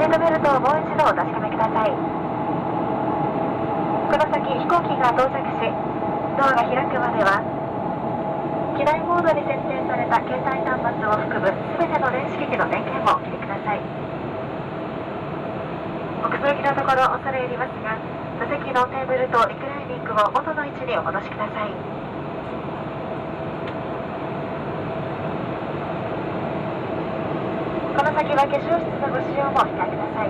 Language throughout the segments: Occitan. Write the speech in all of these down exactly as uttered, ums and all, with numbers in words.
シートベルトをもう一度お確かめください。この先、飛行機が到着し、ドアが開くまでは、機内モードに設定された携帯端末を含むすべての電子機器の電源をお切りください。おくつろぎのところ恐れ入りますが、座席のテーブルとリクライニングを元の位置にお戻しください。この先は化粧室のご使用もお控えください。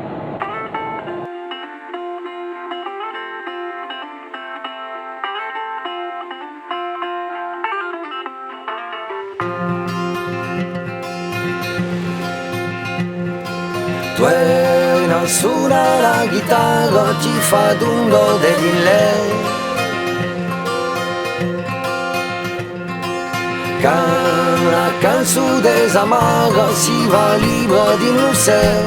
Tuena, sona la guitarra, ti fa dondor de dinlèu. Quand la cançon desamarra, si va libre dins lo cèu.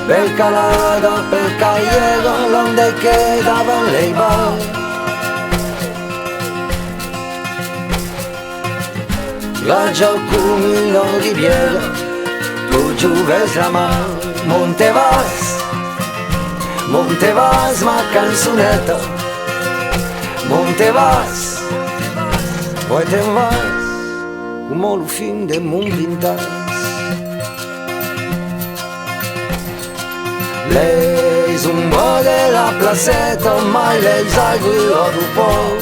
Per calada, per carrièra, l'an de que davant lei bars. Raja com una ribièra, tu joves la mar. Monte vas, monte vas, ma cançoneta. Monte vas, pòi te'n vas, coma lo fin de mon pintàs. Leis ombras de la placeta, mai leis aigüas dau pòrt.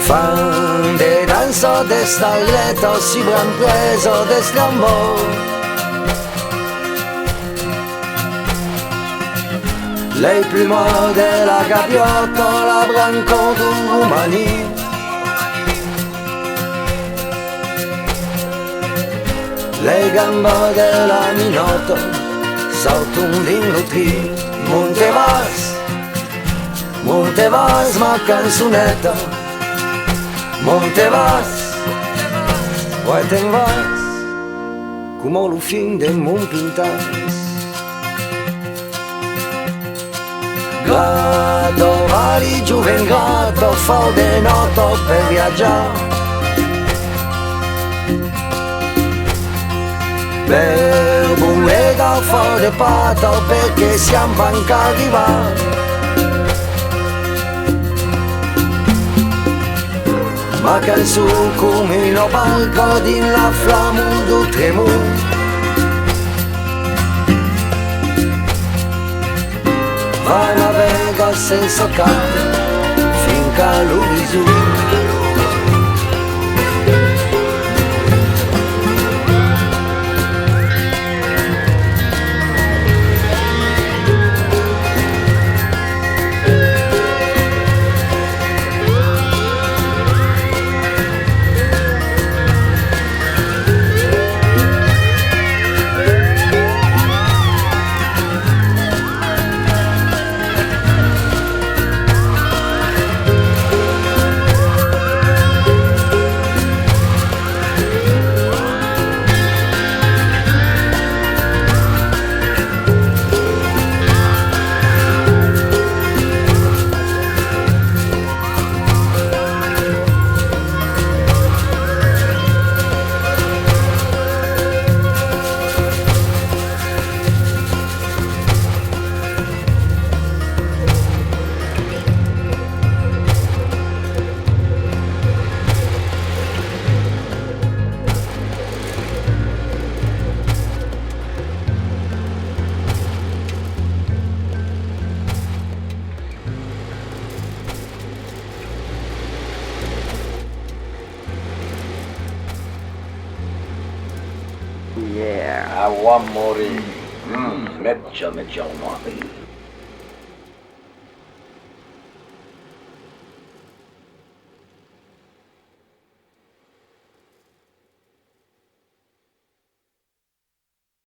Fan de dança d'estarleta, subran presa d'esclambor. Lei plumas de la gaviòta, la branca dau romaní. Lei gambas de la minòta sautan dins lo trin. Monte vas, monte vas, ma cançoneta. Monte vas, pòi te'n vas, coma lo fin de mon pintàs. Grata, vali jovent, grata, fau de nòta per viatjar. Per voler gafar de pata, perque siam pas encara arribats. Ma cançon coma una barca dins la flamor dau tremol. Va navegar sensa cap, fin qu'a l'orizont. Yeah, I want more. Mm, metge, metge, au moins.